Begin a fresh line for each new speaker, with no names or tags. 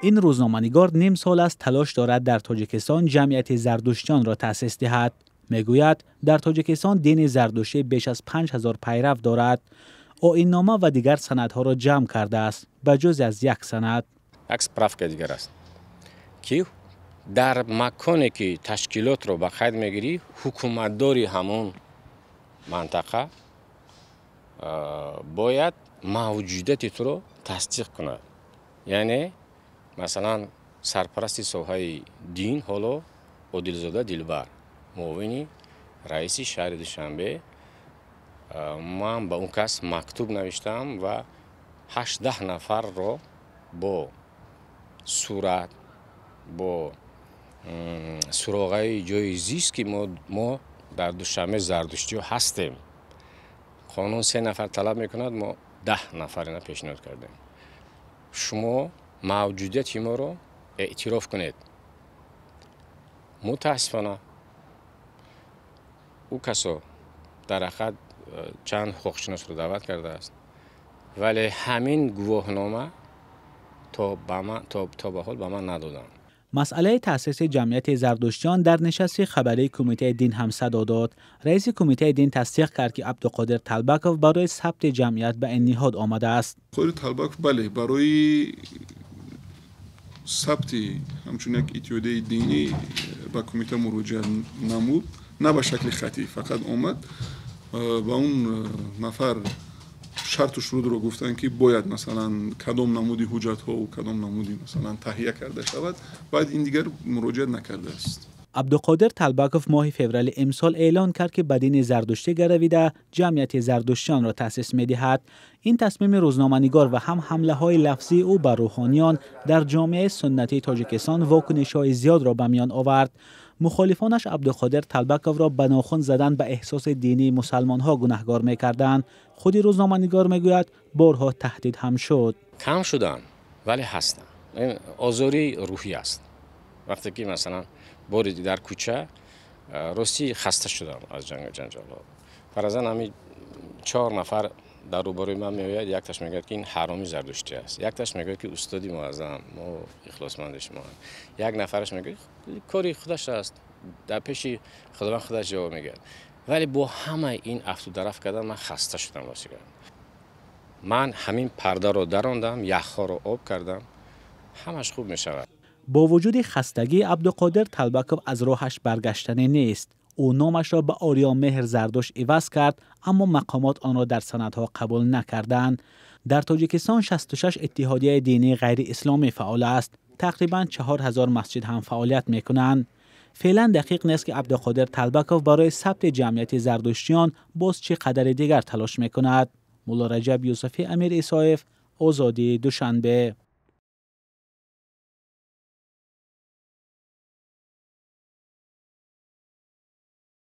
Ин рӯзноманигор ним сол аст талош дорад дар Тоҷикистон ҷамъияти зардуштиёнро таъсис диҳад. Мегӯяд, дар Тоҷикистон дини зардуштӣ беш аз 5000 пайрав дорад. Оиннома ва дигар санадҳоро ҷамъ кардааст, ба ҷуз аз як санад.
Як справка дигар аст, ки дар маконе ки ташкилотро ба қайд мегирӣ, ҳукуматдори ҳамон мантақа бояд мавҷудияти туро тасдиқ кунад. Яъне, масалан, сарпарасти соҳаи дин ҳоло Одилзода Дилбар, муовини раиси шаҳри Душанбе, ман ба он кас мактуб навиштам ва 18 нафарро бо сурат, бо суроғаи ҷои зист, ки мо дар Душанбе зардуштиҳо ҳастем. Қонун се нафар талаб мекунад, мо 10 нафарина пешниҳод кардем. Шумо мавҷудияти моро эътироф кунед. Мутаассифона, ӯ касо дар ҳақиқат чанд ҳуқуқшиносро даъват кардааст, вале ҳамин гувоҳнома то ба ҳол ба ман надоданд.
Масъалаи таъсиси ҷамъияти зардуштиён дар нишасти хабарии кумитаи дин ҳам садо дод. Раиси кумитаи дин тасдиқ кард, ки Абдуқодир Талбаков барои сабти ҷамъият ба ин ниҳод омадааст.
Қодир Талбаков, бале, барои сабти ҳамчун як иттиҳодияи динӣ ба кумита муроҷиат намуд, на ба шакли хатӣ, фақат омад. Ба он нафар шарту шурутро гуфтанд, ки бояд, масалан, кадом намуди ҳуҷҷатҳову кадом намуди, масалан, таҳия карда шавад. Баъд ин дигар муроҷиат накардааст.
Абдуқодир Талбаков моҳи феврали имсол эълон кард, ки ба дини зардуштӣ гаравида, ҷамъияти зардуштиёнро таъсис медиҳад. Ин тасмими рӯзноманигор ва ҳам ҳамлаҳои лафзии ӯ ба рӯҳониён дар ҷомеаи суннатии Тоҷикистон вокунишҳои зиёдро ба миён овард. Мухолифонаш Абдуқодир Талбаковро ба нохун задан ба эҳсоси динии мусалмонҳо гунаҳгор мекарданд. Худи рӯзноманигор мегӯяд, борҳо таҳдид ҳам шуд.
Кам шуданд, вале ҳастанд. Озори рӯҳӣ аст. Вақте ки, масалан, бори дар кӯча, ростӣ, хаста шудам аз ҷангу ҷанҷолҳо. Фаразан, ҳамин чор нафар дар рӯбарӯи ман меояд, якташ мегӯяд, ки ин ҳароми зардуштӣ аст, якташ мегӯяд, ки устоди муаззам, мо ихлосманди шумо, як нафараш мегӯяд, кори худаш аст, дар пеши Худованд худаш ҷавоб мегӯяд. Вале бо ҳамаи ин афту дарафт кардан ман хаста шудам. Рости, ман ҳамин пардаро дарондам, яхҳоро об кардам, ҳамаш хуб мешавад.
Бо вуҷуди хастагӣ, Абдуқодир Талбаков аз роҳаш баргаштанӣ нест. Ӯ номашро ба Ориёмеҳр Зардушт иваз кард, аммо мақомот онро дар санадҳо қабул накарданд. Дар Тоҷикистон 66 иттиҳодияи динии ғайриисломӣ фаъол аст. Тақрибан 4000 масҷид ҳам фаъолият мекунанд. Феълан дақиқ нест, ки Абдуқодир Талбаков барои сабти ҷамъияти зардуштиён боз чӣ қадари дигар талош мекунад. Мулло Раҷаб Юсуфӣ, Амир Исоев, Озодӣ, Душанбе.